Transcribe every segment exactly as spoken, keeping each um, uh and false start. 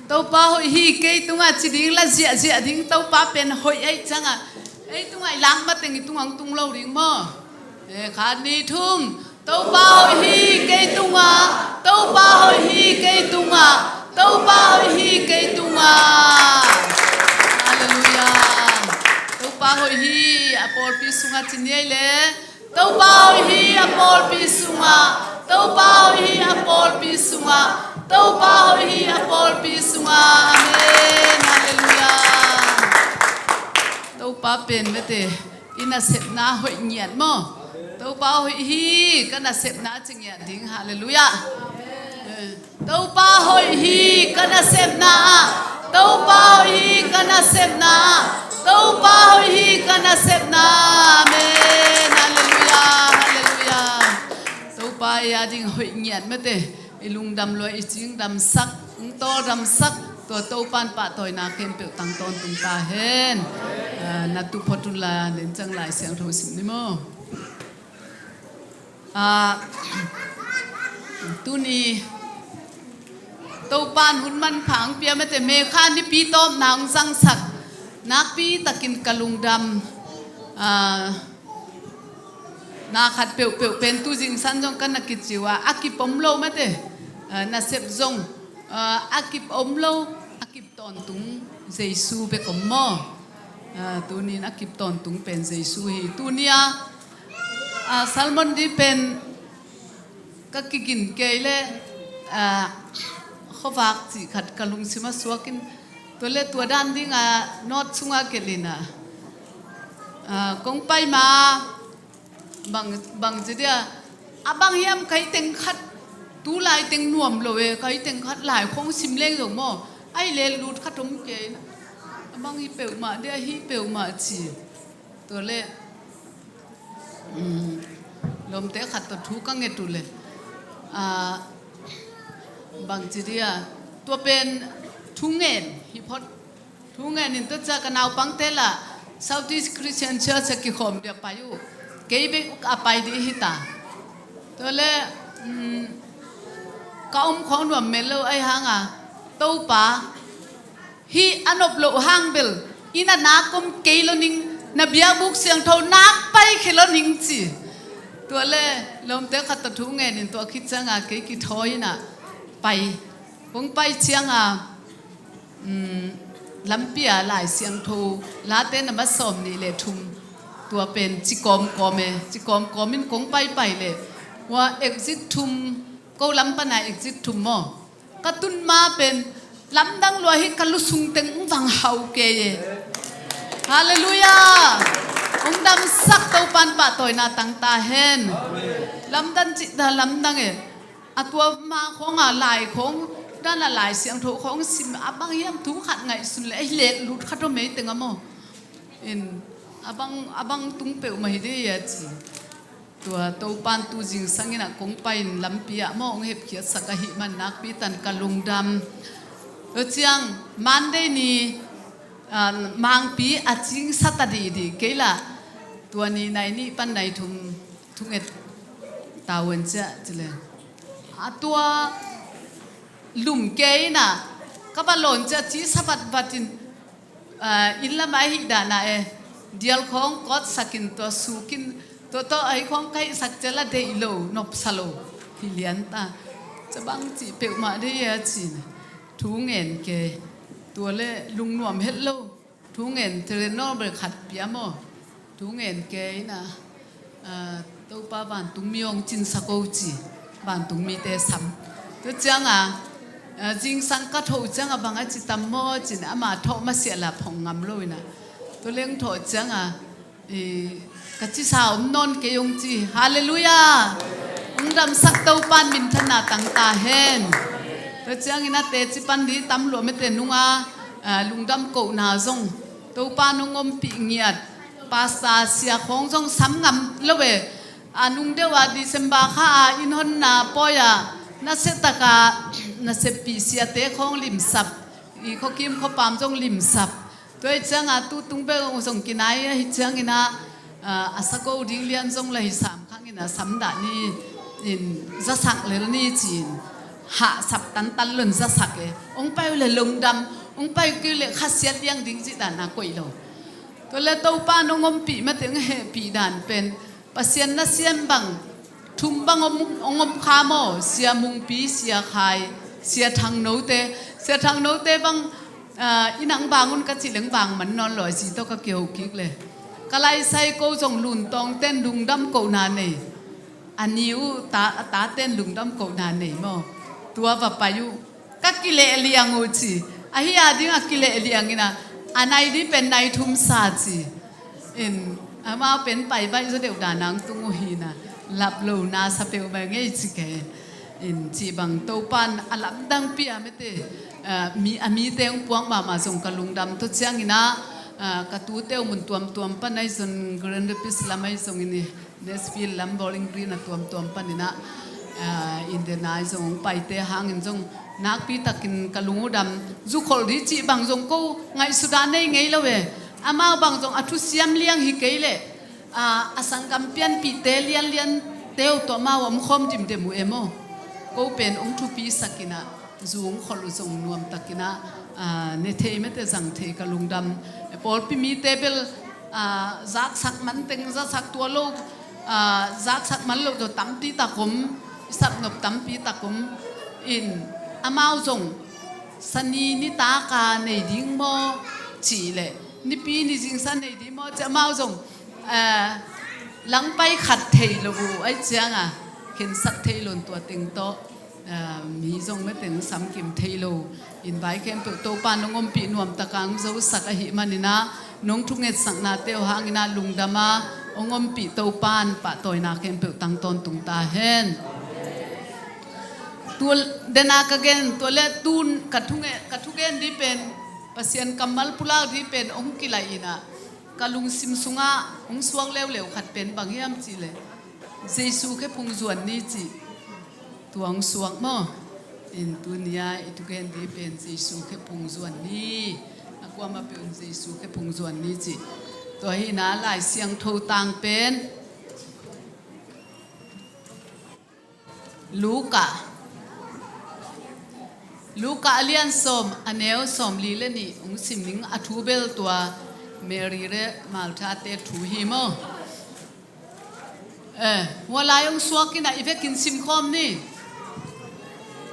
Topa hoih hi kei tungah ci ding, la ziahziah ding, Topa pen hoih ahih ciangah ei tungah i lak mateng i tungah hong tung lo ding maw? Eh, khat, nih, thum. Topa hoih hi kei tungah, Topa hoih hi kei tungah, Topa hoih hi kei tungah. Halleluiah. Topa hoih hi a pawlpi sungah ci ni ei le. Topa hoih hi a pawlpi sungah, Topa hoih hi a pawlpi sungah, Topa hoih hi a pawlpi sungah. Amen. Halleluiah. Topa pen mate, i nasepna hoih ngiat maw? Topa hoih hi, ka nasepna ci ngiat ding. Halleluiah. Topa hoih hi ka nasepna ah, Topa hoih hi ka nasepna ah, Topa hoih hi ka nasepna ah. Amen. Halleluiah, halleluiah. Topa ei a ding hoih ngiat mate, i lungdam lua, i cingdamsak, hong tawldamsak tua Topa in pahtawina khempeuh tang tawntung ta hen. Ah, na tu phot un la, nen ciang Lai Siangtho sim ni maw? Ah, tuni Topa in hun manpha hong pia mate, May kha nipi tawpna hong zangsak nakpi takin ka lungdam. Ah, na khat peuhpeuh pen tu zingsang zong ka na kici uh a, a kip om lo mate. Ah, nasep zong, ah, a kip om lo, a kip tawntung Jesu bek om maw? Ah, tunin a kip tawntung pen Jesu hi. Tuni a, ah, sermon di pen ka kigin kei le, ah, khuavak cih khat ka lungsim ah suak in, tua le tua dan ding a note sungah gelh in a, ah, kong pai ma bang, bang ci dia, a bang hiam, ka hi teng khat, tu lai teng nuam lo e, ka hi teng khat lai khawng sim leng zo maw? Ai le lut khat om kei na. A bang hi peuhmah dia, hi peuhmah ci. Tua le, um, lawmte khat tawh thu ka nget uh le, ah, bang ci dia, tua pen thu ngen hi phot. Thu ngen in tua ciang ka naupangte lah South East Christian Church a kikhawm dia pai uh. Kei bek a pai dih hi ta. Tua le, um, ka om khawng nuam mel lo ahih hang a, Topa, hih a nop loh hang bel inn ah nak om kei lo ning, na biakbuk siangtho nak pai khe lo ning ci. Tua le lawmte khat tawh thu ngen in tua khit ciang a kei kithawi in a pai. Kong pai ciang a, um, lampi ah Lai Siangtho Late na ma sawm nih le thum, tua pen ci kawmkawm e, ci kawmkawm in kong paipai le, hua exit thum, ko lam pan a exit thum maw? Ka tun ma pen lamdang lua hi, ka lusung teng hong vang hau kei e. Halleluiah. Hong damsak Topa in pahtawina tang ta hen. Lamdang cih ta lamdang e. A tua ma khawng a lai khawng, dan a Lai Siangtho khawng sim, a bang hiam thu khat ngaihsun le, ei, let lut khat om ei teng a maw? In, a bang, a bang tung peuhmah hi dih a ci. Tua Topa in tu zingsang in a kong pai in lampi ah maw hong hepkhiatsak ahih man nakpi tan ka lungdam. Tua ciang Monday ni, ah, mangpi a cing sa ta dihdih kei lah. Tua ni nai nih pan nai thum thunget ta uh en ciah ci le. A tua lum kei in a ka va lawn ciah ci sa vatvat in, ah, inn lam ah ahih dan a e, dial khawng kawtsak in tua suk in, tua tawh ahi khawng ka hihsak ciah la deih lo, nopsa lo hi lian ta. Ca bang cih peuhmah dih a ci in thu ngen kei. Tua le lungnuam het lo. Thu ngen Tylenol bel khat pia maw? Thu ngen kei in a, ah, Topa vantungmi hong cinsak o ci. Vantungmite sam. Tua ciang a, ah, zingsang ka thoh ciang a bang a ci tam maw ci in ama thoh masiah la phong ngam lo in a. Tua leng thoh ciang a, i, ka cisa om nawn kei hong ci. Halleluiah. Hong damsak Topa in minthanna tang ta hen. Tua ciangin a teci pan dih tam lua mete nung a, ah, lungdam kohna zong Topa in hong ompih ngiat. Pastor sia khawng zong sam ngam lo e. A nung deuh a December kha a inn honna pawi a nasia tak a naseppih siate khawng limsap. I khuakim khuapam zong limsap. Tua ahih ciang a tu tung bek hong zong kinai ahih ciangin a, ah, a sako ding lian zong la hi sam khang in a sam dah ni in zasak lel ni ci in. hahsap tantan lo-in zasak e. Hong pai uh leh lungdam, hong pai kei uh leh khasiat liang ding cih dan a koih lo. Tua leh Topa in hong ompih mate, hong hehpih dan pen Pasian nasem bang thum bang om, hong om kha maw? Sia Mungpi, Sia Khai, Sia Thangnote. Sia Thangnote bang, ah, i nang bang un ka cih leng bang man nawn lo, a zi tawh ka kiho kik leh. Ka lai sai ko zong Lun Tawngten lungdam kohna nei. A ni uh ta, a taten lungdam kohna nei maw? Tua va pai uh. Ka kileh liang uh ci. Ahi a ding a kileh liang in a, a nai ding pen nai thum sa ci. In, amau pen pai baih zaw deuh dan a hong tung uh hi in a, lap lo na sa peuhmah ngei ci kei. In, cih bang Topa in a lamdang pia mate, ah, mi, a mite hong puak mahmah zong ka lungdam. Tua ciangin a, ah, ka tute uh mun tuamtuam pan ahi zong, Grand Rapids lam ahi zongin, Nashville lam, Bowling Green a tuamtuam panin a, ah, Indiana ahi zong hong paite hangin zong nakpi takin ka lung uh dam. Zukholh ding cih bang zong ko ngaihsut a nei ngei lo e. Amau bang zong a thusiam liang hi kei leh, ah, a sanggam pianpihte lianliante uh tawh amau a omkhawm dimdem uh e maw? Ko pen hong thupisak in a, zu hong kholh uh zong nuamtakin a, ah, ne thei mate, zang thei ka lungdam. E, pawlpi mite bel, ah, zaksak man teng zasak tua lo, ah, zaksak man loh tawh tampi tak om, i sapnop tampi tak om. In, amau zong Sani nitak a nei ding maw cih leh, Nipi ni zingsang nei ding maw cih, amau zong, eh, langpai khat thei lo uh ahih ciang a, khensat thei lo-in tua teng tawh, eh, mi zong mate hong samkim thei lo. In vai khempeuh Topa in hong ompih nuamtak a hong zosak ahih manin a, nong thungetsaknate uh hangin a lungdam a, hong ompih Topa in pahtawina khempeuh tang tawntung ta hen. Tua den a ka gen, tua leh tu-in ka thungen, ka thugen ding pen, Pasian kammal pulak ding pen hong kilaih in a, ka lungsim sungah hong suak leuleu khat pen bang hiam cih leh, Jesu khe phung zuan ni cih. Tua hong suak maw? In, tuni a i thugen ding pen Jesu khe phung zuan ni. A kuamah peuh in Jesu khe phung zuan ni cih. Tua hi in a, Lai Siangtho tang pen Luka. Luka a lian sawm, a neu sawmli leh nih hong sim ning. A thu bel tua Mary leh Martha-te thu hi maw? Eh, hua lai hong suak in a, i vekin simkhawm ni.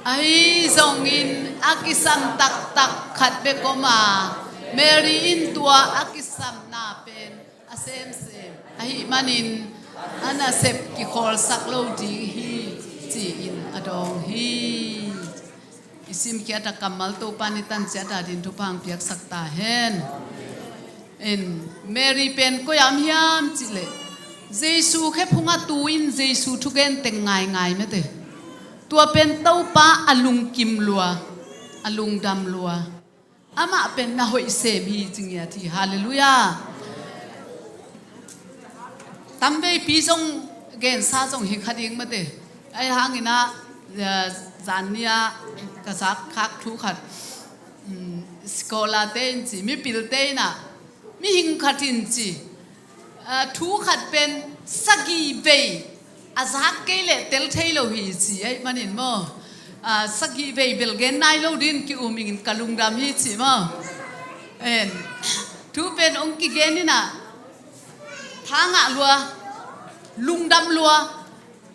Ahi zongin a kisam taktak khat bek om a, Mary in tua a kisamna pen a semsem ahih manin a nasep kikhawlsak lo ding hi, ci-in a dawng hi. I simkhiat a kammal Topa in i tan ciat a ding thupha hong piaksak ta hen. In, Mary pen koi a om hiam cih leh, Jesu khe phung a tu in Jesu thugen teng ngaingai mate. Tua pen Topa a lungkim lua, a lungdam lua. Amah pen na hoih sem hi ci ngiat hi. Halleluiah. Tamveipi zong gensa zong hi kha ding mate. Ahi hangin a, eh, zan ni a ka zak khak thu khat, um, scholar-te in ci, mipilte in a, mihing khat in ci, ah, thu khat pen sagih vei a zak kei leh tel thei lo hi ci ahih manin maw? Ah, sagih vei bel gen nai lo ding ki-um ing in ka lungdam hi ci maw? En, thu pen hong kigen in a, tha ngah lua, lungdam lua,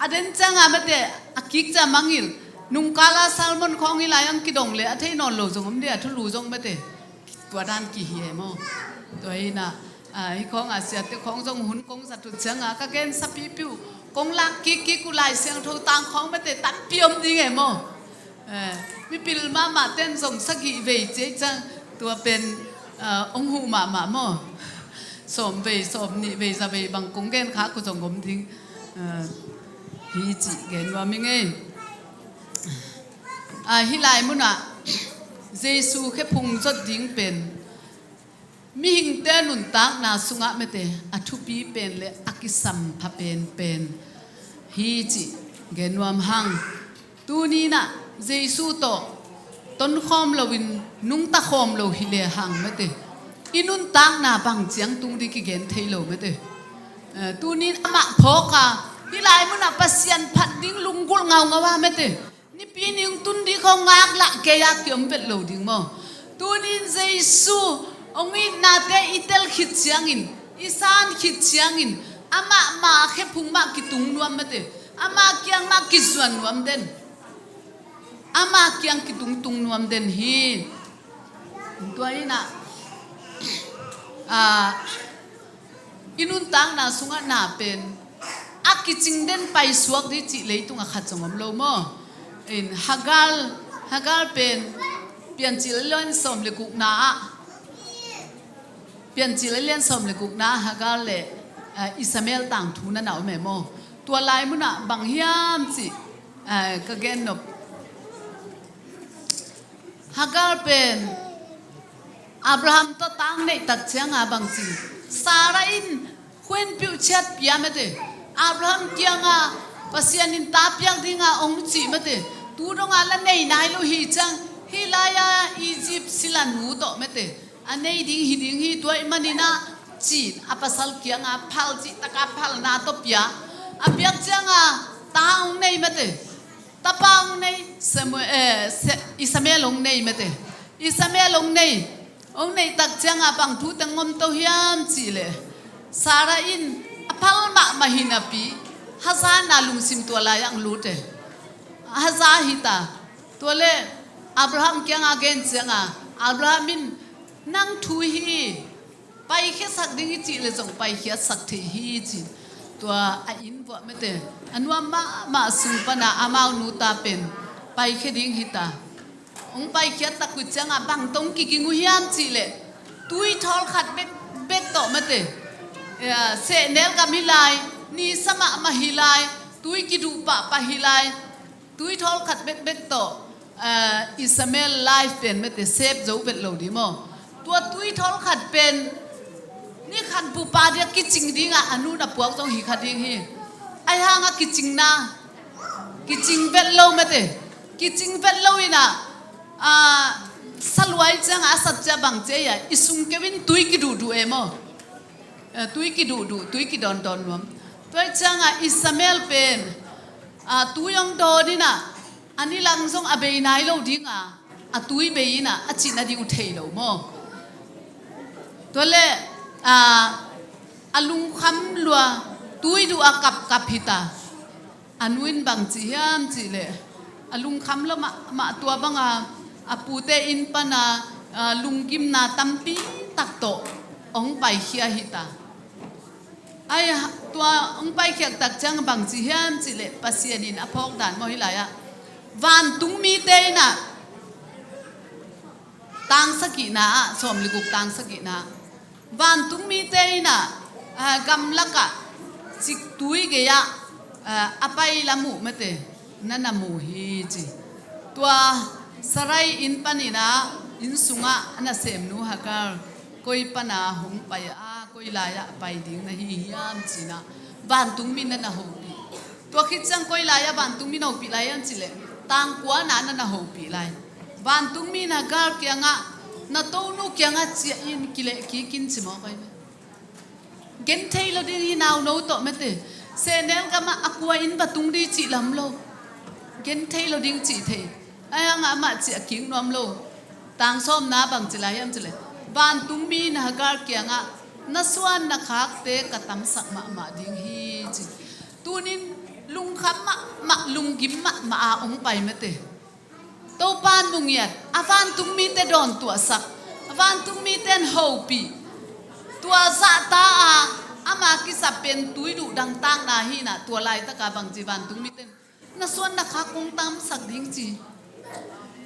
a den ciang a mate, a kik ciang mangngilh. Nungkal a sermon khawng hi lai-ah kidong leh a thei nawn lo zong om ding a, thulu zong mate. Tua dan kihi e maw? Tua hi in a, ah, hih khawng a siate khawng zong hun kong zat uh ciang a, ka gensa pipi uh, kong lak kikkik uh Lai Siangtho tang khawng mate tampi om ding e maw? Eh, mipil mahmah ten zong sagih vei ci ciang, tua pen, ah, hong huh mahmah maw? Sawm vei, sawm nih vei, za vei bang kong gen khak uh zong om ding, ah, hi cih gen nuam ing ei. Ah, hih lai munah Jesu khe phung zot ding pen mihingte nuntakna sungah mate a thupi pen leh a kisampha penpen hi cih gen nuam hang. Tuni in a Jesu tawh tonkhawm loin nungta khawm lo hi lehang mate, i nuntakna bang ciang tung ding kigen thei lo mate. Eh, tuni in amah phawk a, hih lai munah Pasian phat ding lunggulh ngaungau a mate. Nipi ni hong tun ding khong ngaklah kei a kiom vet lo ding maw? Tunin Jesu hong itnate i tel khit ciangin, i san khit ciangin, amah mah khephung mah kitung nuam mate, amah kiang mah kizuan nuam den, amah kiang kitungtung nuam den hi. Tua inah, ah, i nuntakna sungah na pen a kicing den paisuak ding cih leitung a khat zong om lo maw? In Hagar, Hagar pen Piancil a lian sawm le gukna ah, Piancil a lian sawm le gukna ah Hagar le, ah, Ishmael tangthu na na om e maw? Tua lai munah bang hiam cih, ah, ka gen nop. Hagar pen Abraham tawh tang neih tak cianga bangci, Sarah in khuenpiuh ciat pia mate, Abraham kianga Pasian in ta piak dinga hong ci mate, tu donga la nei nai lo hi ciang, hih lai-a Egypt silanu tawh mate, a nei ding hi ding hi. Tua ih maninah cin a pasal kianga phal cihtaka phalna tawh pia, a piak cianga ta hong nei mate. Tapa hong nei, Samuel, eh, Se-, Ishmael hong nei mate. Ishmael hong nei, hong neih tak cianga bang thu teng om to hiam cihleh, Sarah in a phal mahmah hi napi, hazatna lungsim tua lai-ah hong lut e. Hazat hi ta. Tua le Abraham kianga gen cianga, Abraham in, nang thu hi, paikhiasak ding i cih le zong paikhiatsak thei hi ci. Tua a inn vuah mate, a nuam mahmah sung pana amau nuta pen paikhia ding hi ta. Hong paikhiat tak uh cianga bang tong kiging uh hiam cihleh, tui thawl khat bek, bek tawh mate, ya, sehnel gam hi lai, nisa mahmah hi lai, tui kiduh pahpah hi lai. Tui thawl khat bekbek tawh, ah, Ishmael life pen mate sep zo vet lo ding maw? Tua tui thawl khat pen ni khat bupa dia kicing dinga a nu na puak zong hi kha ding hi. Ahi hanga kicingna, kicing vet lo mate, kicing vet lo inah, ah, saluai cianga a sat cia bang cia ia i sung keu in tui kiduhduh e maw? Eh, tui kiduhduh, tui kidawndawn nuam. Tua ih cianga Ishmael pen, ah, tui hong dawn inah, a nilang zong a bei nai lo dinga, a tui bei inah a cih nading uh thei lo maw? Tua le, ah, a lungkham lua, tui duh a kapkap hi ta. A nu in bang ci hiam cihleh, a lungkham lua mahmah, tua banga a pute inn pana, ah, lunggimna tampi tak tawh hong paikhia hi ta. Ai, tua hong paikhiat tak ciang bang ci hiam cihleh, Pasian in a phawk dan maw hih lai-ah, vantungmite inah, tang sagihna ah, sawm le guk tang sagihna ah, vantungmite inah, ah, gamlakah ciktui gei-ah, ah, a pai lam uh mate, na na mu hi ci. Tua Sarai inn paninah, inn sungah a nasemnu Hagar koi pana hong pai a, koi lai-ah a pai ding na hi hiam cinah, vantungmi na na hopih. Tua khit ciang koi lai-ah vantungmi na hopih lai hiam cihleh, tangkuana na na hopih lai. Vantungmi in Hagar kiangah, na tonu kiangah ciah in, kileh kik in ci maw koi me? Genthei lo ding hi, nauno tawh mate. Sehnel gamah a kua inn va tung ding cih lam lo. Genthei lo ding cih thei. Ahi hangah amah ciah kik nuam lo. Tang sawmna bang ci lai hiam cihleh, vantungmi in Hagar kiangah, na suan na khakte ka tamsak mahmah ding hi ci. Tunin lungkham mahmah, lunggim mahmah a hong pai mate. Topa in mu ngiat, a vantungmite dawntuahsak, a vantungmite in hopih. Tua zahta a ama kisap pen tui duh dangtakna hi inah, tua laitaka bang ci, vantungmite in na suan na khak kong tamsak ding ci.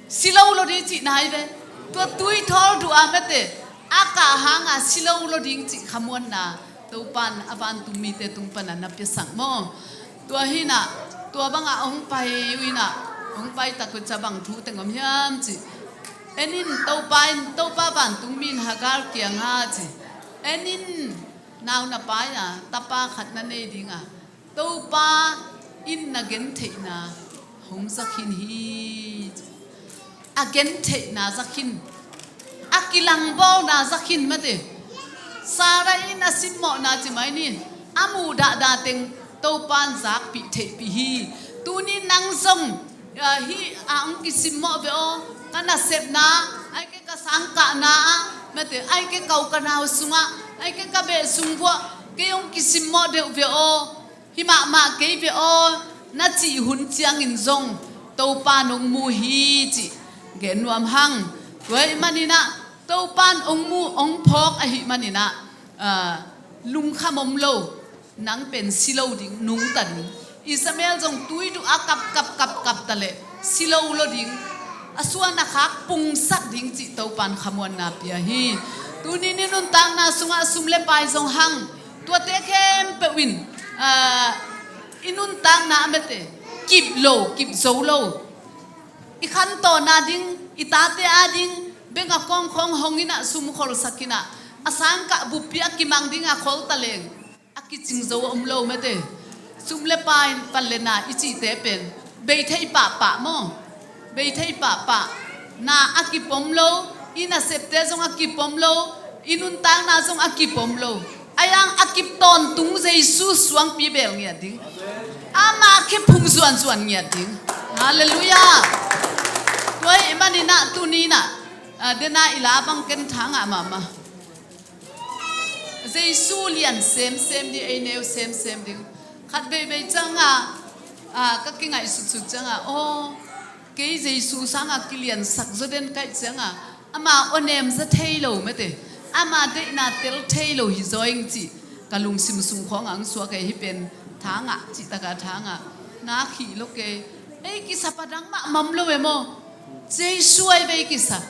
Si lo lo ding cihna hi ve. Tua tui thawl duh a mate, a kah hanga si lo lo ding cih khamuanna Topa in a vantungmite tung pana na piasak maw? Tua hi inah, tua bangah hong pai uh inah, hong pai tak uh ciang bang thu teng om hiam ci. En in, Topa in, Topa vantungmi in Hagar kiangah ci, en in, nau na pai a, tapa khat na nei dinga, Topa in na gentheihna hong za khin hi. A gentheihna za khin, a kilangbawlna za khin mate. Sarah in a simmawhna ci mai ni, a muhdahdah teng Topa in zakpih theihpih hi. Tuni nang zong Hih a hong kisimmawh ve aw, ka nasepna, ahih kei ka sangkahna ah, mate, ahih kei ka u ka nau sungah, ahih kei ka beh sung vuah, kei hong kisimmawh deuh ve aw, hih mahmah kei ve aw, na cih hun ciangin zong Topa in hong mu hi cih gen nuam hang. Tua ahih manin ah Topa in hong mu hong phawk ahih manin ah, lungkham om lo. Nang pen si lo ding, nungta ding. Ishmael zong tui duh a kap kap kap kap ta leh si lo lo ding. A suan a khak pungsak ding cih Topa in khamuanna pia hi. Tuni-in i nuntakna sungah sum le pai zong hang, tuate khempeuh in i nuntakna ah, mate, kip lo, kip zo lo. I khantohna ding, i tate a ding, beng a kawng khawng hong in ah, sum kholsak in ah, a sangkah buppi a kimang ding a khol ta leng a kicing zo a om lo, mate. Sum le pai in pan le na i cihte pen bei thei pahpah maw? Bei thei pahpah. Na a kip om lo, i nasepte zong a kip om lo, i nuntakna zong a kip om lo. Ahi hang a kip tawntung Jesu suangpi beel ngiat ding. Ama khephung zuanzuan ngiat ding. Halleluiah. Tua ahih manin ah tuni-in ah, dena i la bang ken tha ngah mahmah. Jesu lian semsem ding, ei neu semsem ding. Khat veivei ciangah, ka kingaihsutsut ciangah, aw, kei Jesu sangah kiliansak zaw den ka hih ciangah, ama aw nem za thei lo, mate, ama deihna tel thei lo hi zaw ing cih ka lungsim sung khawngah hong suak ei. Hih pen tha ngah, cih takah tha ngah. Na khih lo kei. Ei kisap a dang mahmah om lo e maw? Jesu ahi ve ei kisap.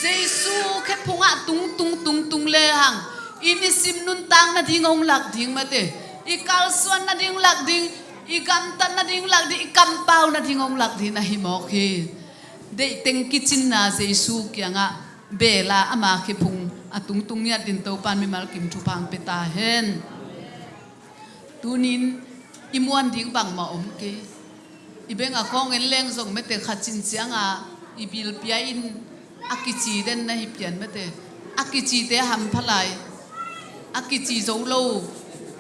Jesu khephungah tungtung tungtung lehang, i nisim nuntak nading hong lak ding, mate, i kalsuan nading lak ding, i gamtat nading lak ding, i kampau nading hong lak ding na hi mawk hi. Deihteng kicinna Jesu kiangah beel a, ama khephung a tungtung ngiat dingin Topa in mimal kim thupha hong pia ta hen. Tuni-in i muan ding bangmah om kei. I beng a kawng en leng zong, mate, khat cin ciangah i bil pia in a kici den na hi pian, mate. A kicite hampha lai. A kici zo lo,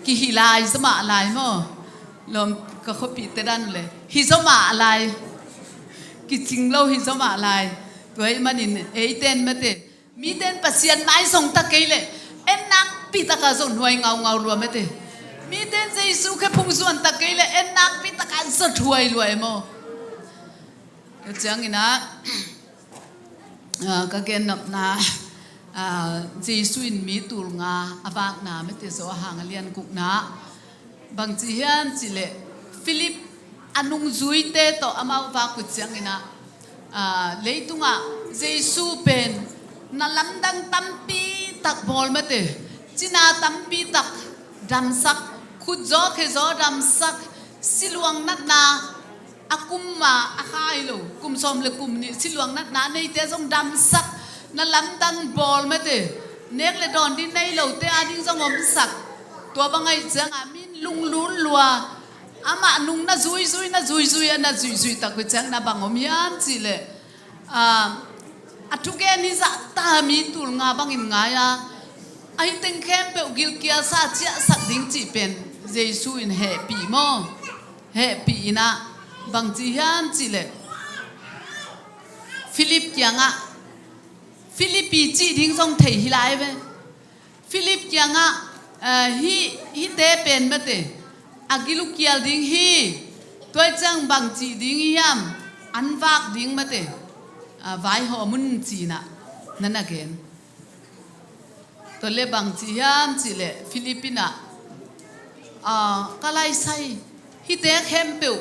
kihi lai, zamah lai maw? Lawm, ka khuapihte dan le hi zamah lai. Kicing lo hi zamah lai. Tua ahih manin eite in, mate, mite in Pasian mai zong ta kei leh en nakpi takah zong nuai ngaungau lua, mate. Mite in Jesu khephung zuan ta kei leh en nakpi takah zong thuai lua e maw? Tua ciangin ah, ka gennopna, Jesu in mi tul nga a vakna, mate, Johan a lian gukna. Bangci hiam cihleh, Philip a nungzuite tawh amau vak uh ciangin ah, leitungah Jesu pen na lamdang tampi tak bawl, mate, cina tampi tak damsak, khutzaw khezaw damsak, siluang natna a kum a, a khai lo, kum sawm le kum nih siluang natna neite zong damsak, na lamdang bawl, mate, nek le dawn ding nei lote ading zong omsak. Tua bang ahih ciangah mi in lunglun lua, amah nung na zuizui, na zuizui a, na zuizui tak uh ciang na bang om hiam cihleh, a thugen hi zahta mi tul nga bangin ngai a, a hi teng khempeuh gilkialsa ciahsak ding cih pen Jesu in hehpih maw? Hehpih in ah, bangci hiam cihleh, Philip kiangah, Philip i cih ding zong thei hi lai ve. Philip kiangah, hih, hihte pen, mate, a gil uh kial ding hi. Tua ahih ciang bangci ding hiam? An vak ding, mate, vaihawm un ci-in ah na na gen. Tua leh bangci hiam cihleh, Philip in ah, ka laisai, hihte khempeuh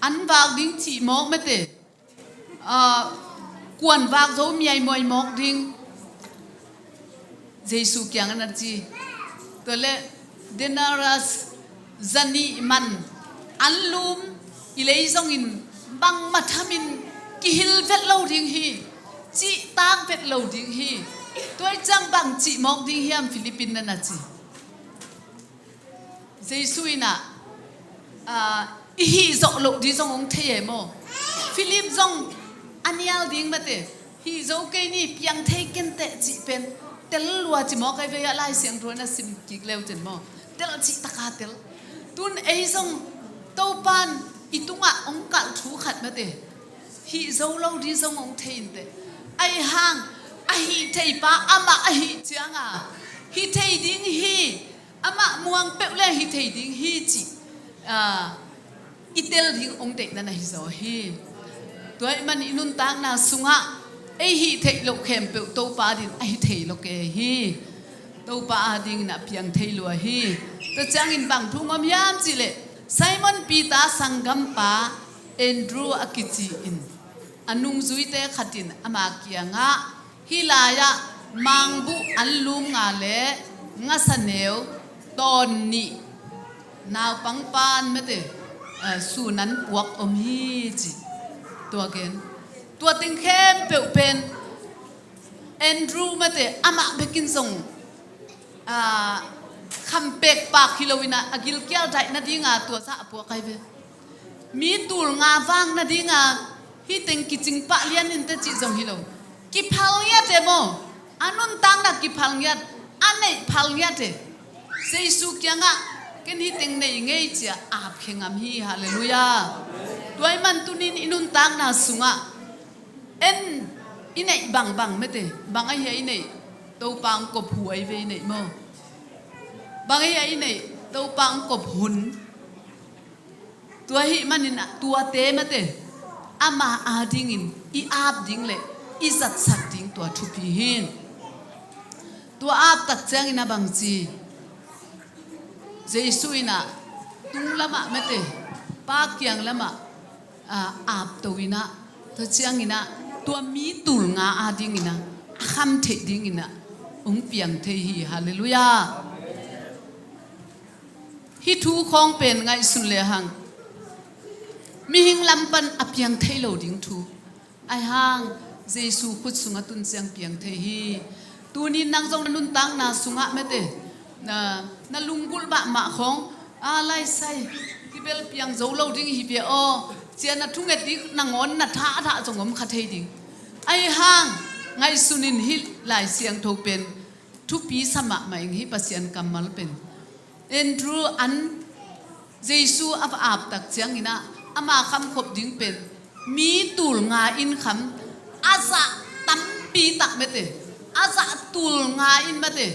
an vak ding cih mawk, mate, kuan vak zo miaimuai mawk ding, Jesu kiangah na ci. Tua leh denarius zanih man an lum, i lei zongin bangmah thamin kihil vet lo ding hi, cihtak vet lo ding hi. Tua ahih ciang bangcih mawk ding hiam Philip in na na ci. Jesu in ah, i hih zawh loh ding zong hong thei e maw? Philip zong a nial ding, mate, hih zo kei ni, piang thei kenteh cih pen tel lua ci mawk ahi ve, a Lai Siangtho na sim kik leu cin maw? Tel cih taka tel. Tun ei zong Topa in i tungah hong kalh thu khat mate, hih zo lo ding zong hong thei inteh. Ahi hang a hih thei pa amah a hih cianga hih thei ding hi, amah muang peuh le hih thei ding hi cih, ah, i tel ding hong deihna na hi zaw hi. Tua ahih man i nuntakna sungah ei hih theih loh khempeuh Topa adin a hi thei lo kei hi. Topa adingin a piang thei lua hi. Tua ciangin bang thu ngom hiam cihleh, Simon Peter sanggampa Andrew a kici in a nungzuite khat in ama kiangah, hih lai-ah mangbuh anlum nga le ngasaneu tawn nih, naupang pan mate, eh, sun an puak om hi ci. Tua gen, tua teng khempeuh pen Andrew mate amah bekin zong, ah, khampek pak hi lo in ah, a gilkial daih nadinga tua zah a puak ai ve. Mi tul nga vang nadinga hih teng kicing pah lian inteh cih zong hi lo. Kiphal ngiat e maw. A nuntakna kiphal ngiat, a neih phal ngiat e. Jesu kiangah ken hih teng nei ngei ci-a ap khe ngam hi. Halleluiah. Tua ahih man tuni-in i nuntakna sungah en i neih bangbang mate, bang ahi a i neih? Topa hong kop hu ai ve i neih maw. Bang ahi a i neih? Topa hong kop hun. Tua ahih manin ah tuate mate, ama adingin i ap ding le i zatsak ding tua thupi hi. Tua ap tak ciangin a bang ci? Jesu in ah tung lamah mate, Pa kiang lamah, ah, apto in ah, tua ciangin ah tua mi tul nga adingin ah a kham theih dingin ah hong piang thei hi. Halleluiah. Hih thu khawng pen ngaihsun lehang mihing lam pan a piang thei lo ding thu. Ahi hang Jesu khut sungah tun ciang piang thei hi. Tuni-in nang zong na nuntakna sungah mate, na, na lunggulh mahmah khawng, a laisai, hih bel piang zo lo ding hi pia aw, ci-a na thunget ding nangawn na thah a thah zong om kha thei ding. Ahi hang ngaihsun in hih Lai Siangtho pen thupi sa mahmah ing, hih Pasian kammal pen. Andrew an Jesu a va ap tak ciangin ah ama khamkhop ding pen mi tul nga in kham, a zah tampi tak mate, a zah tul nga in mate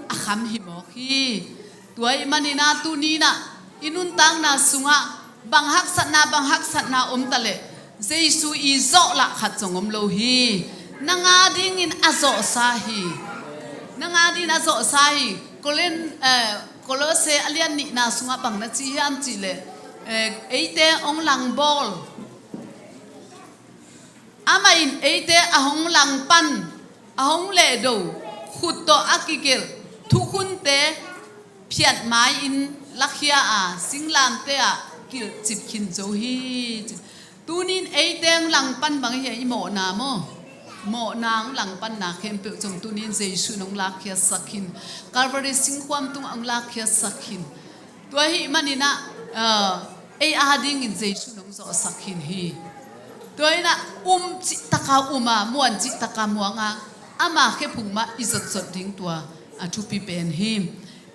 a kham hi mawk hi. Tua ahih manin ah tuni-in ah i nuntakna sungah bang haksatna, bang haksatna om ta leh Jesu i zawh lah khat zong om lo hi. Nang adingin a zawhsa hi. Nang adingin a zawhsa hi. Korin, eh, Kolose a lian nihna sungah bang na ci hiam cihleh, eh, eite hong langbawl, amah in eite a hong langpan, a hong lehdo, khut tawh a kigelh thukhunte phiat mai-in lakhia a, singlamteh ah kilhcip khin zo hi. Tuni-in eite hong langpan bang hi a, i mawhna maw? Mawhna hong langpanna khempeuh zong tuni-in Jesu in hong lakkhiatsak khin. Calvary singkhuam tungah hong lakkhiatsak khin. Tua ahih manin ah, ah, ei adingin Jesu in hong zawhsak khin hi. Tua in ah um cihtaka um a, muan cihtaka muang a, ama khephung mah i zotzot ding tua a thupi pen hi.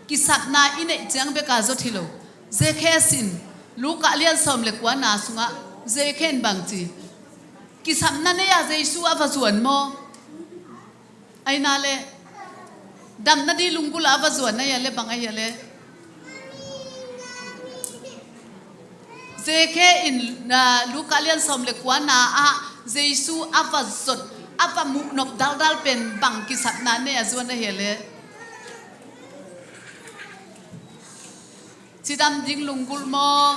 Kisapna i neih ciang beka zot hi lo. Zakkhai in Luka lian sawm le kuana sungah Zakkhai in bang ci? Kisapna nei-a Jesu a va zuan maw? Ahi na le, damna ding lunggulh a va zuan ahi a le, bang ahi a le? Zakkhai in, ah, Luka lian sawm le kuana ah Jesu a va zot, a va muhnop daldal pen bang kisapna nei a zuan ahi a le? Cidam ding lunggulh maw?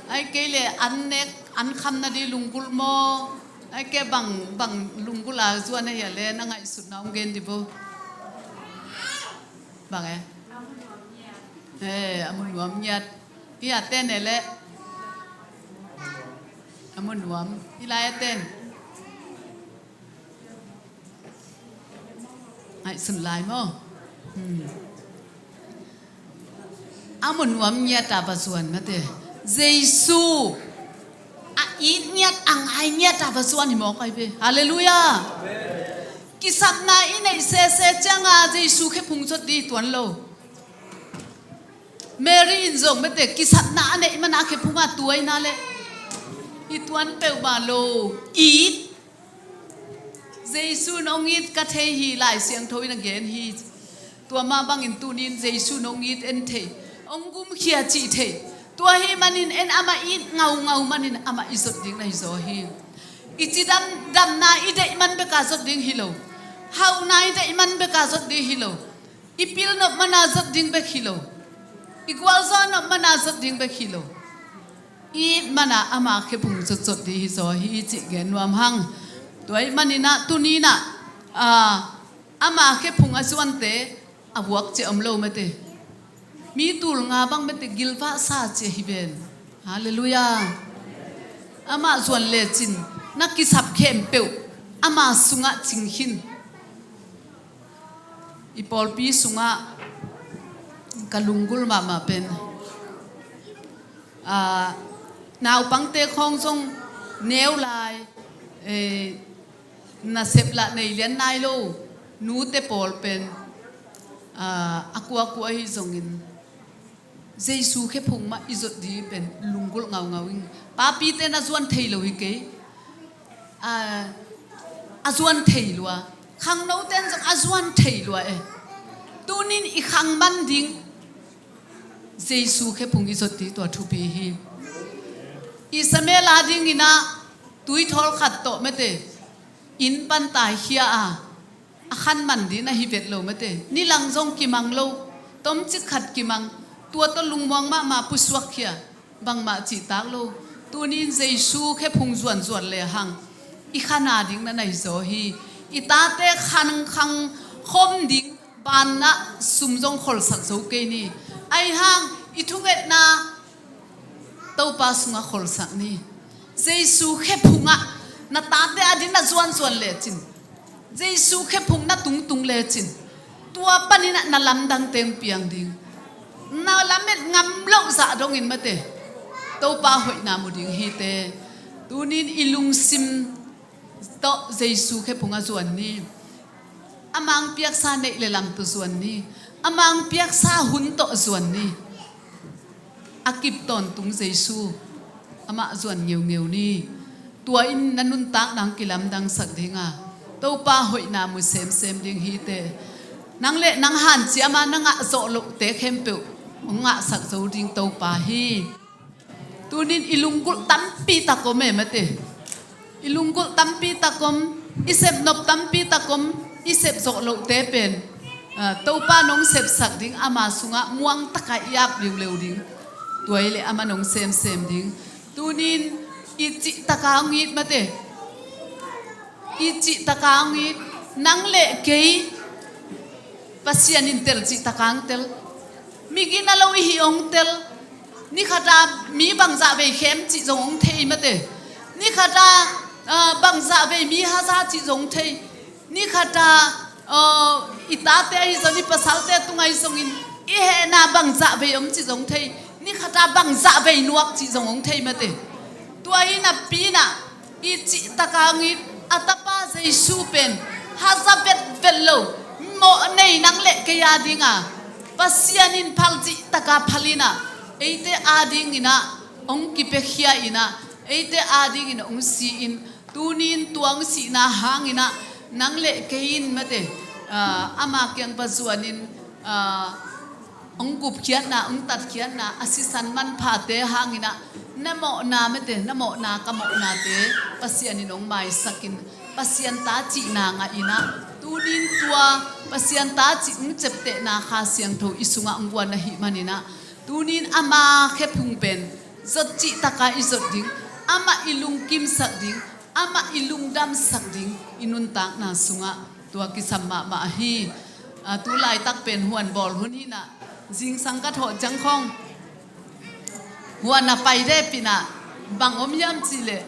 Ahih kei leh an nek, an khamna ding lunggulh maw? Ahih kei bang, bang lunggulh a zuan ahi a le, na ngaihsutna hong gen dih bo. Bang e? Eh, a mu nuam ngiat. Hih a ten e le. A mu nuam. Hih lai a ten. Ngaihsun lai maw? Hmm. A mu nuam ngiat a va zuan mate. Jesu a it ngiat, a ngai ngiat a va zuan hi mawk ai ve. Halleluiah. Kisapna i neih sese cianga Jesu khephung zot ding tuan lo. Mary in zong mate kisapna a neih mana khephunga tuaina le I tuan peuhmah lo. It. Jesu in hong it ka thei hi, Lai Siangtho in a gen hi. Tua mah bangin tuni-in Jesu in hong it en thei, hong gumkhia cih thei. Tua ahih manin en amah it ngaungau manin amah i zot ding na hi zaw hi. I cidam, damna i deih man beka zot ding hi lo. Hauhna i deih man beka zot ding hi lo. I pilnop mana zot ding bek hi lo. I gualzawhnop mana zot ding bek hi lo. It mana ama khephung zotzot ding hi zaw hi cih gen nuam hang. Tua ahih manin ah tuni-in ah, ah, ama khephung a zuante a vuak ciah om lo mate. Mi tul nga bang mate gilvahsa ciah hi ven. Halleluiah. Amah zuan lecin na kisap khempeuh ama sungah cing khin. I pawlpi sungah ka lunggulh mahmah pen, ah, naupangte khawng zong neu lai, eh, nasep lah nei lian nai lo nute pawl pen, ah, a kuakua ahi zongin Jesu khephung mah i zot ding pen lunggulh ngaungau ing. Papite na zuan thei lo hi kei. A, a zuan thei lua. Khangnote in zong a zuan thei lua e. Tuni-in i khang man ding Jesu khephung i zot ding tua thupi hi. Ismael a dingin ah tuithawl khat tawh mate inn pan taikhia a, a khan man ding na hi vet lo mate. Nilang zong kimang lo. Tomcik khat kimang. Tua tawh lungmuang mahmah pusuakkhia. Bangmah cihtak lo. Tuni-in Jesu khephung zuanzuan lehang i khan a ding na na hi zaw hi. I tate khan khang khawm ding banah sum zong kholsak zo kei ni. Ahi hang i thungetna Topa sungah kholsak ni. Jesu khephungah na tate a ding na zuanzuan lecin, Jesu khephung na tungtung lecin, tua panin ah na lamdangte hong piang ding. Na lamet ngam loh zah dongin mate Topa hoihna mu ding hi te. Tuni-in i lungsim tawh Jesu khephung a zuan ni. Amah hong piaksa neih le lam tawh zuan ni. Amah hong piaksa hun tawh zuan ni. A kip tawntung Jesu amah zuan ngeungeu ni. Tua in na nuntakna hong kilamdangsak ding a, Topa hoihna mu semsem ding hi te. Nang le nang hanciam a na ngah zawh lohte khempeuh hong ngahsak zo ding Topa hi. Tuni-in i lunggulh tampi tak om e mate. I lunggulh tampi tak om, i sepnop tampi tak om, i sep zawh lohte pen, ah, Topa in hong sepsak ding, ama sungah muang taka i ap leuleu ding. Tua hi leh amah in hong semsem ding. Tuni-in i cih taka hong it mate. I cih taka hong it, nang le kei Pasian in tel cih taka hong tel. Migina lo i hih hong tel. Ni khata mi bangzah vei khem cih zong hong thei mate. Ni khata, ah, bangzah vei mi haza cih zong hong thei. Ni khata, ah, i tate ahi zong, i pasalte tungah ahi zongin i hehna bangzah vei om cih zong hong thei. Ni khata bangzah vei nuak cih zong hong thei mate. Tua hi napi-in ah i cih taka hong it, a tapa Jesu pen haza vetvet lo, mawh nei nang le kei a dinga Pasian in phal cih taka phal in ah, eite a dingin ah hong kipiakhia in ah, eite a dingin hong si in, tuni-in tua hong sihna hangin ah nang le kei in mate, ah, ama kiang va zuanin, ah, hong gupkhiatna, hong tatkhiatna, a sisan manphate hangin ah na mawhna mate, na mawhna, ka mawhnate Pasian in hong maisak in, Pasian ta cihna ngah in ah, tuni-in tua Pasian ta cih hong ciaptehna Kha Siangtho i sungah hong guan ahih manin ah, tuni-in ama khephung pen zot cih taka i zot ding, amah i lungkimsak ding, amah i lungdamsak ding, i nuntakna sungah tua kisam mahmah ahi. Ah, tu laitak pen huan bawl hun hi-in ah, zingsang ka thawh ciang khawng huan a pai dep in ah, bang om hiam cih leh,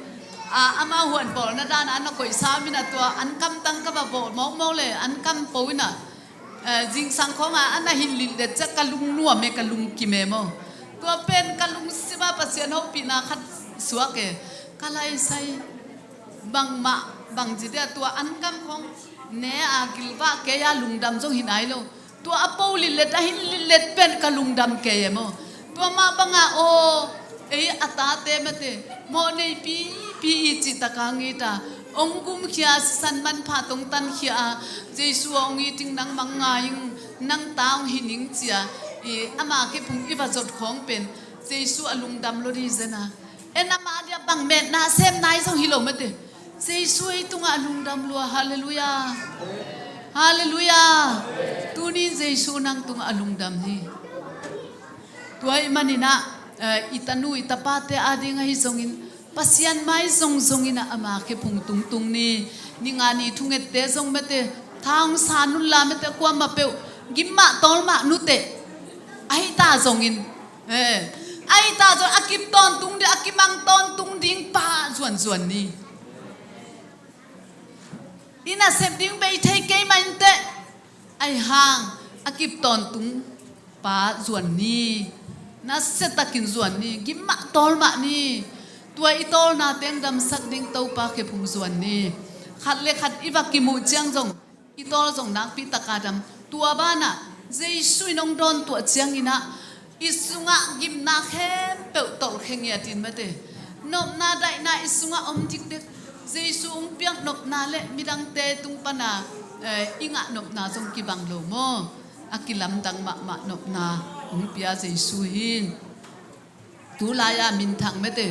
ah, ama huan bawlna dan a na koihsa om in ah, tua an kam tang ka va bawh mawkmawk leh an kam po in ah, eh, zingsang khawng a, a na hin lillet ciang ka lungnuam e, ka lungkim e maw. Tua pen ka lungsim ah Pasian hopihna khat suak e. Ka laisai bangmah bangci dia, tua an kam khawng ne a gilvah kei a, lungdam zong hi nai lo. Tua a po lillet, a hin lillet pen ka lungdam kei e maw. Tua mah banga aw, ei a tate mate, Mawh nei pipi i cih taka ngita, hong gumkhia, sisan manpha tong tankhia a, Jesu a hong it ing, nangmah ngai ing, nang ta hong hi ning cia, i ama khephung i va zot khawng pen Jesu a lungdam lua di zen a. En ama dia bang metna sem nai zong hi lo mate. Jesu ei tungah a lungdam lua. Halleluiah. Halleluiah. Tuni Jesu nang tungah a lungdam hi. Tua ahih maninah, eh, i tanu i tapate ading ahi zongin, Pasian mai zongzonginah ama khephung tungtung ni. Ninga ni thungette zong mate, tha hong sa nunla mate, kuamah peuh gim mah tawl mah nute. Ahi ta zongin, eh, ahi ta zong a kip tawntung ding, a kimang tawntung ding pa zuanzuan ni. I nasep ding bei thei kei mah inteh. Ahi hang a kip tawntung pa zuan ni. Nasiatakin zuan ni. Gim mah tawl mah ni. Tua i tawlna teng damsak ding Topa khephung zuan ni. Khat le khat i va kimuh ciang zong i tawl zong nakpi taka dam. Tua banah Jesu in hong dawn tuah cianginah i sungah gimna khempeuh tolh khe ngiatin mate. Nopna daihna i sungah om dikdek. Jesu hong piak nopna le midangte tung pana, eh, i ngah nopna zong kibang lo maw? A kilamdang mahmah nopna hong pia Jesu hi. Tulai-a minthang mete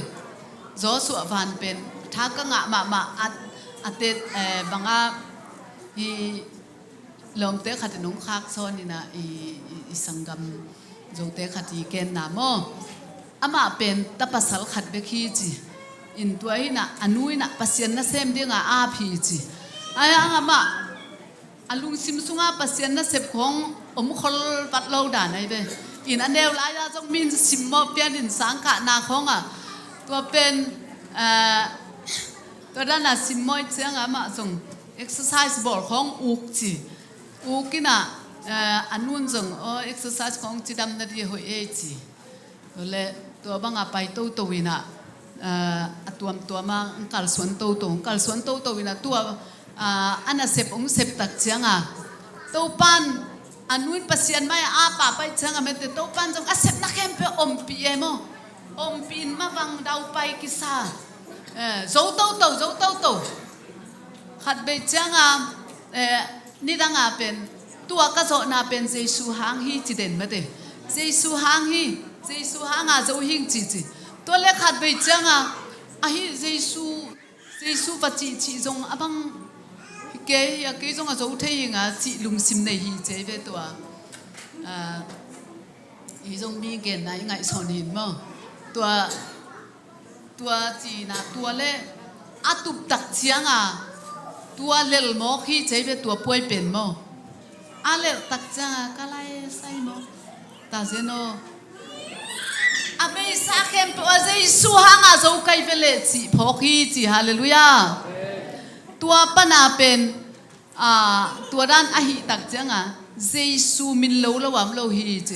Joshua van pen tha ka ngah mahmah a, a tet, eh, banga i lawmte khatin hong khak sawn inah i, i, i sanggam Zote khat i genna maw? Amah pen ta pasal khat bek hi ci. In tua inah a nu inah Pasian nasem dinga ap hi ci. Ai ang amah a lungsim sunga Pasian nasep khawng om khol vat lo dan ai ve. In a neu lai-a zong min simmawh pian in sangkahna khawng a tua pen, eh, tua dana simmawh i cianga amah zong exercise bawl khawng uk ci. Uk inah, eh, a nun zong aw exercise khawng cidam na di hoih ei ci. Tua le tua banga pai toto inah, ah, a tuamtuama ang kalsuan toto, ang kalsuan toto inah tua, ah, a nasep hong sep tak cianga Topan a nun Pasian mai a apa pai cianga mete Topan zong a sepna khempeuh ompih e maw? Ompih in mavang daupai kisa. Eh, zo toto, zo toto. Khat bei cianga, eh, nidanga pen tua ka zawhna pen Jesu hang hi ci den mate. Jesu hang hi, Jesu hanga zo hing ci ci. Tua le khat bei cianga ahi Jesu, Jesu va cihcih zong a bang hi kei hi a kei zong a zo thei hinga cih lungsim nei hi ci ei ve tua. Ah, i zong mi genna i ngaihsawn hin maw? Tua Tua cina tua le a tuptak cianga tua lelmawk hi cei ve tua puai pen maw? A leltak cianga ka lai sai maw? Ta zeno a beisa khempeuh a Jesu hanga zo kai ve le cih phawk hi ci. Halleluiah. Tua pana pen Ah, tua dan ahih tak cianga Jesu min lo lo am lo hi ci.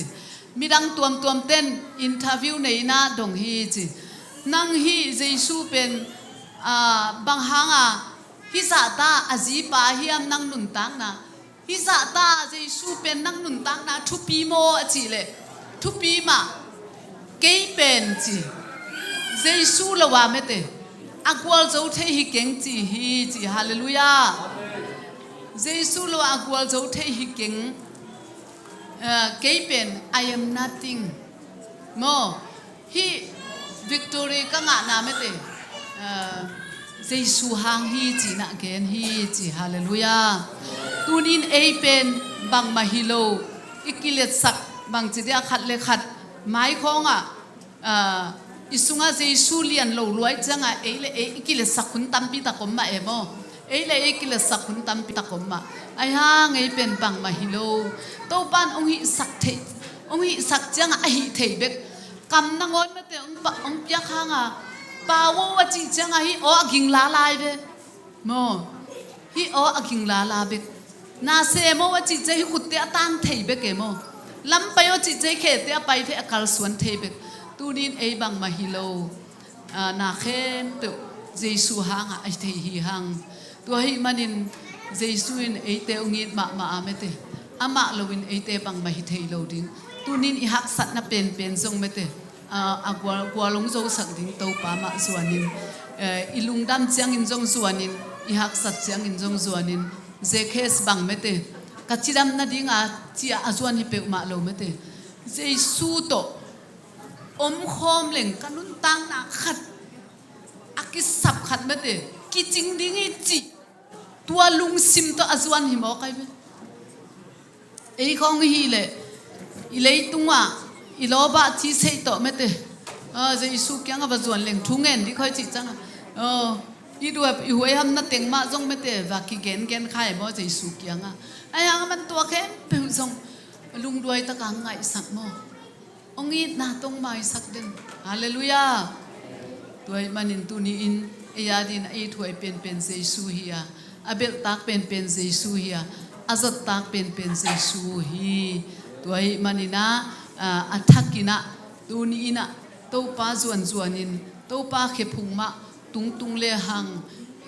Midang tuamtuam ten interview neina dong hi ci. Nang hi Jesu pen, ah, bang hanga hizahta a zipa hiam nang nuntakna? Hizahta Jesu pen nang nuntakna thupi maw a cih leh thupi mah. Kei pen ci. Jesu lo a mete a gualzo thei hi keng ci hi ci. Halleluiah. Jesu lo a gualzo thei hi keng. Eh, kei pen I am nothing maw? Hih victory ka ngahna mete, eh, Jesu hang hi cinah gen hi ci. Halleluiah. Tunin ei pen bangmah hi lo i kiletsak bangci dia khat le khat maikhawngah, ah, i sungah Jesu lian lo luai ciangah ei le ei i kiletsak hun tampi tak om mah e maw? Ei le ei i kiletsak hun tampi tak om mah. Aihang ei pen bangmah hi lo. Topan hong hihsak thei, hong hihsak ciangah a hih thei bek. Kam nangawn mate hong pa, hong piak hanga pau a cih ciangah hih aw a ging lala hi ve. Maw? Hih aw a ging lala bek. Na sem aw a cih ciang hih khutte a tang thei bek e maw? Lampai aw cih ciang khete a pai thei a kalsuan thei bek. Tunin ei bangmah hi lo. Ah, na khempeuh Jesu hangah a thei hi hang. Tua ahih manin Jesu in eite hong it mahmah a mete. Amah loin eite bangmah hi thei lo ding. Tunin i haksatna penpen zong mete a, a gual, gual hong zosak ding Topa mah zuanin, eh, i lungdam ciangin zong zuanin, i haksat ciangin zong zuanin, Zacchaeus bang mete, ka cidam nadinga cia a zuan hi peuhmah lo mete. Jesu tawh omkhawm leng ka nuntakna khat a kisap khat mete, kicing ding hi cih tua lungsim tawh a zuan hi mawk ai ve. Ei khawng hi leh i leitungah i lawbah thisen tawh mete, ah, Jesu kiangah va zuan leng thu ngen dih khoi cih ciangah, ah, i duap i huaihamna teng mah zong mete va kigengen khai maw Jesu kiangah. Ai hang a man tua khempeuh zong lungduai takah ngaihsak maw? Hong itna tawh maisak den. Halleluiah. Tua ahih manin tuni-in ei a dingin a ithuai penpen Jesu hi a, a belhtak penpen Jesu hi a, a zottak penpen Jesu hi. Tua ahih manin ah, a thakin ah tuni-in ah Topa zuanzuanin, Topa khephung mah tungtung le hang,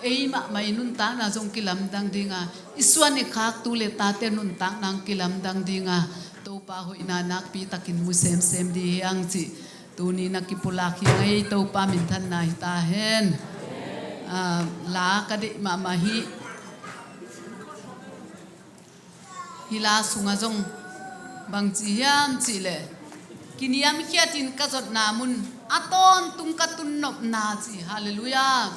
ei mahmah i nuntakna zong kilamdang dinga, i suan i khak tu le tate nuntakna hong kilamdang dinga, Topa hoihna nakpi takin mu semsem dih hi hang cih tuni na kipulak hi ing ei. Topa minthanna hi ta hen. Ah, la ka deih mahmah hi. Hih la sungah zong bangci hiam cihleh, kiniamkhiatin ka zotna mun, a tawntung ka tunnopna ci. Halleluiah.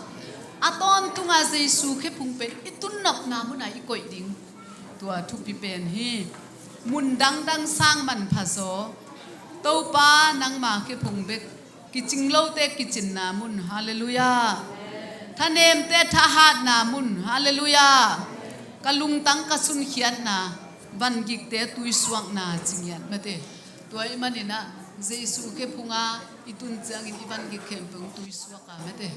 A tawntunga Jesu khephung pen i tunnopna munah i koih ding. Tua thupi pen hi. Mun dangdang sang manpha zaw, Topa nangma khephung bek kicing lote kicinna mun. Halleluiah. Thanemte thahatna mun. Halleluiah. Ka lungtang ka sunkhiatna, vangikte tuisuakna ci ngiat mate. Tua ahih manin ah Jesu khephunga i tun ciangin i vangik khempeuh hong tuisuak a mate.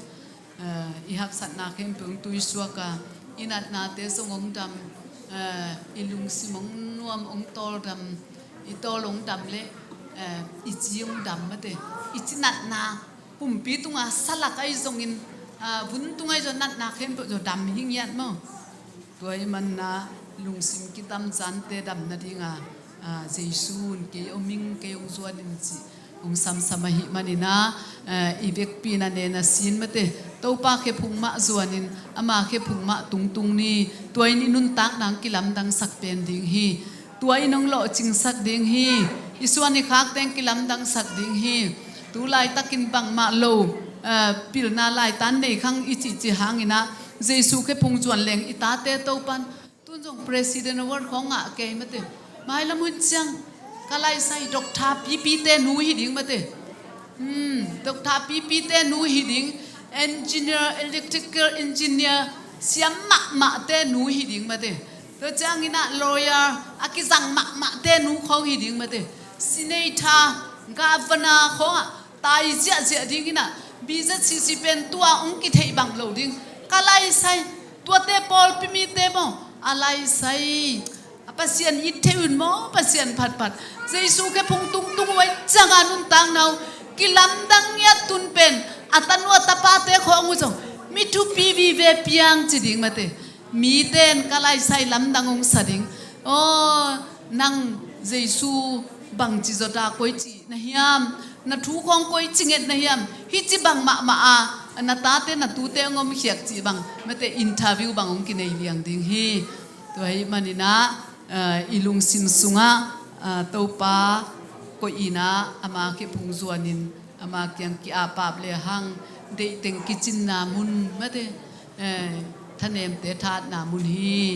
Eh, i haksatna khempeuh hong tuisuak a, i natnate zong hong dam, eh, i lungsim hong nuam, hong tawldam, i tawl hong dam le, eh, i ci hong dam mate. I ci natna, pumpi tunga salak ahi zongin, ah, vun tung ahi zong natna khempeuh zong dam hi ngiat maw? Tua ahih manin ah lungsim kitamcante dam nadinga, ah, Jesu in kei om ing, kei hong zuan ing cih hong samsam ahih manin ah, eh, i vekpi in a nen a sin mate, Topa khephung mah zuanin, ama khephung mah tungtung ni. Tua in i nuntakna hong kilamdangsak pen ding hi. Tua in hong lawhcingsak ding hi. I suan i khakte hong kilamdangsak ding hi. Tu laitakin bangmah lo, eh, pilna laitan nei khang i cihcih hangin ah Jesu khephung zuan leng i tate Topan, tun zong President Award khawng ngah kei mate. Mailam hun ciang ka laisai Doctor P P te nu hi ding mate. Hmm, Doctor P P te nu hi ding, engineer, electrical engineer, siam mahmahte nu hi ding mate. Tua ciangin ah lawyer, a kizang mahmahte nu khawng hi ding mate. Senator, governor khawngah tai ziahziah dingin ah, B Z C C pen tua hong kitheih bang lo ding. Ka laisai, tuate pawlpi mite maw, a laisai, a Pasian it thei un maw, Pasian phatphat. Jesu khephung tungtung uh a i cianga nuntakna uh kilamdang ngiat tun pen, a tanu a tapate khawng uh zong mi thupi vive piang ci ding mate. Mite in ka laisai lamdang hong sa ding. Aw, nang Jesu bangci zawta koici na hiam, na thu khawng koici nget na hiam, hih ci bang mahmah a na tate na tute hong omkhiat cih bang mate, interview bang hong kinei liang ding hi. Tua ahih manin ah, eh, i lungsim sungah, eh, Topa koih in ah ama khephung zuanin ama kiang ki-apap le hang, deihteng kicinna mun mate, eh, thanemte thatna mun hi.